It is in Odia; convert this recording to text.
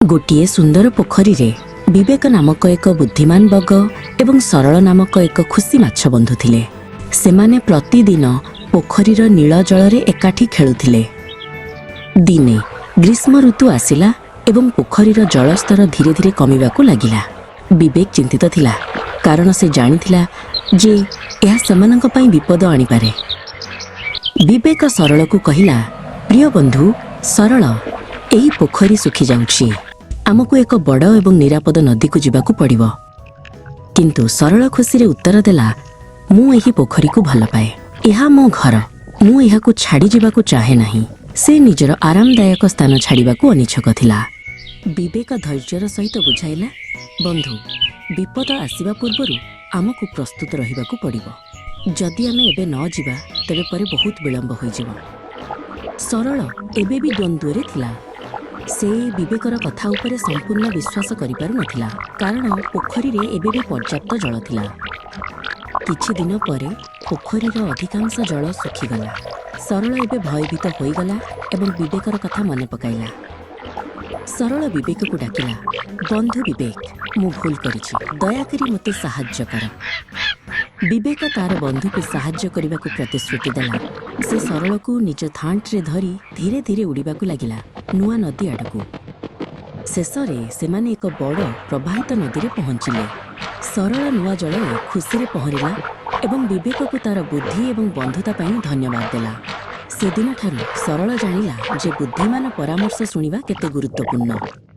ଗୋଟିଏ ସୁନ୍ଦର ପୋଖରୀରେ ବିବେକ ନାମକ ଏକ ବୁଦ୍ଧିମାନ ବଗ ଏବଂ ସରଳ ନାମକ ଏକ ଖୁସି ମାଛ ବନ୍ଧୁ ଥିଲେ। ସେମାନେ ପ୍ରତିଦିନ ପୋଖରୀର ନୀଳ ଜଳରେ ଏକାଠି ଖେଳୁଥିଲେ। ଦିନେ ଗ୍ରୀଷ୍ମ ଋତୁ ଆସିଲା ଏବଂ ପୋଖରୀର ଜଳସ୍ତର ଧୀରେ ଧୀରେ କମିବାକୁ ଲାଗିଲା। ବିବେକ ଚିନ୍ତିତ ଥିଲା, କାରଣ ସେ ଜାଣିଥିଲା ଯେ ଏହା ସେମାନଙ୍କ ପାଇଁ ବିପଦ ଆଣିପାରେ। ବିବେକ ସରଳକୁ କହିଲା, "ପ୍ରିୟ ବନ୍ଧୁ ସରଳ, ଏହି ପୋଖରୀ ଶୁଖିଯାଉଛି। ଆମକୁ ଏକ ବଡ଼ ଏବଂ ନିରାପଦ ନଦୀକୁ ଯିବାକୁ ପଡ଼ିବ।" କିନ୍ତୁ ସରଳ ଖୁସିରେ ଉତ୍ତର ଦେଲା, "ମୁଁ ଏହି ପୋଖରୀକୁ ଭଲ ପାଏ। ଏହା ମୋ ଘର। ମୁଁ ଏହାକୁ ଛାଡ଼ି ଯିବାକୁ ଚାହେଁ ନାହିଁ।" ସେ ନିଜର ଆରାମଦାୟକ ସ୍ଥାନ ଛାଡ଼ିବାକୁ ଅନିଚ୍ଛୁକ ଥିଲା। ବିବେକ ଧୈର୍ଯ୍ୟର ସହିତ ବୁଝାଇଲା, "ବନ୍ଧୁ, ବିପଦ ଆସିବା ପୂର୍ବରୁ ଆମକୁ ପ୍ରସ୍ତୁତ ରହିବାକୁ ପଡ଼ିବ। ଯଦି ଆମେ ଏବେ ନ ଯିବା, ତେବେ ପରେ ବହୁତ ବିଳମ୍ବ ହୋଇଯିବ।" ସରଳ ଏବେ ବି ଦ୍ୱନ୍ଦ୍ୱରେ ଥିଲା। ସେ ବିବେକର କଥା ଉପରେ ସମ୍ପୂର୍ଣ୍ଣ ବିଶ୍ୱାସ କରିପାରୁନଥିଲା, କାରଣ ପୋଖରୀରେ ଏବେ ବି ପର୍ଯ୍ୟାପ୍ତ ଜଳ ଥିଲା। କିଛି ଦିନ ପରେ ପୋଖରୀର ଅଧିକାଂଶ ଜଳ ଶୁଖିଗଲା। ସରଳ ଏବେ ଭୟଭୀତ ହୋଇଗଲା ଏବଂ ବିବେକର କଥା ମନେ ପକାଇଲା। ସରଳ ବିବେକକୁ ଡାକିଲା, "ବନ୍ଧୁ ବିବେକ, ମୁଁ ଭୁଲ କରିଛି। ଦୟାକରି ମୋତେ ସାହାଯ୍ୟ କର।" ବିବେକ ତାର ବନ୍ଧୁକୁ ସାହାଯ୍ୟ କରିବାକୁ ପ୍ରତିଶ୍ରୁତି ଦେଲା। ସେ ସରଳକୁ ନିଜ ଥଣ୍ଟରେ ଧରି ଧୀରେ ଧୀରେ ଉଡ଼ିବାକୁ ଲାଗିଲା ନୂଆ ନଦୀ ଆଡ଼କୁ। ଶେଷରେ ସେମାନେ ଏକ ବଡ଼ ପ୍ରବାହିତ ନଦୀରେ ପହଞ୍ଚିଲେ। ସରଳ ନୂଆ ଜଳରେ ଖୁସିରେ ପହଁରିଲା ଏବଂ ବିବେକକୁ ତାର ବୁଦ୍ଧି ଏବଂ ବନ୍ଧୁତା ପାଇଁ ଧନ୍ୟବାଦ ଦେଲା। ସେଦିନଠାରୁ ସରଳ ଜାଣିଲା ଯେ ବୁଦ୍ଧିମାନ ପରାମର୍ଶ ଶୁଣିବା କେତେ ଗୁରୁତ୍ୱପୂର୍ଣ୍ଣ।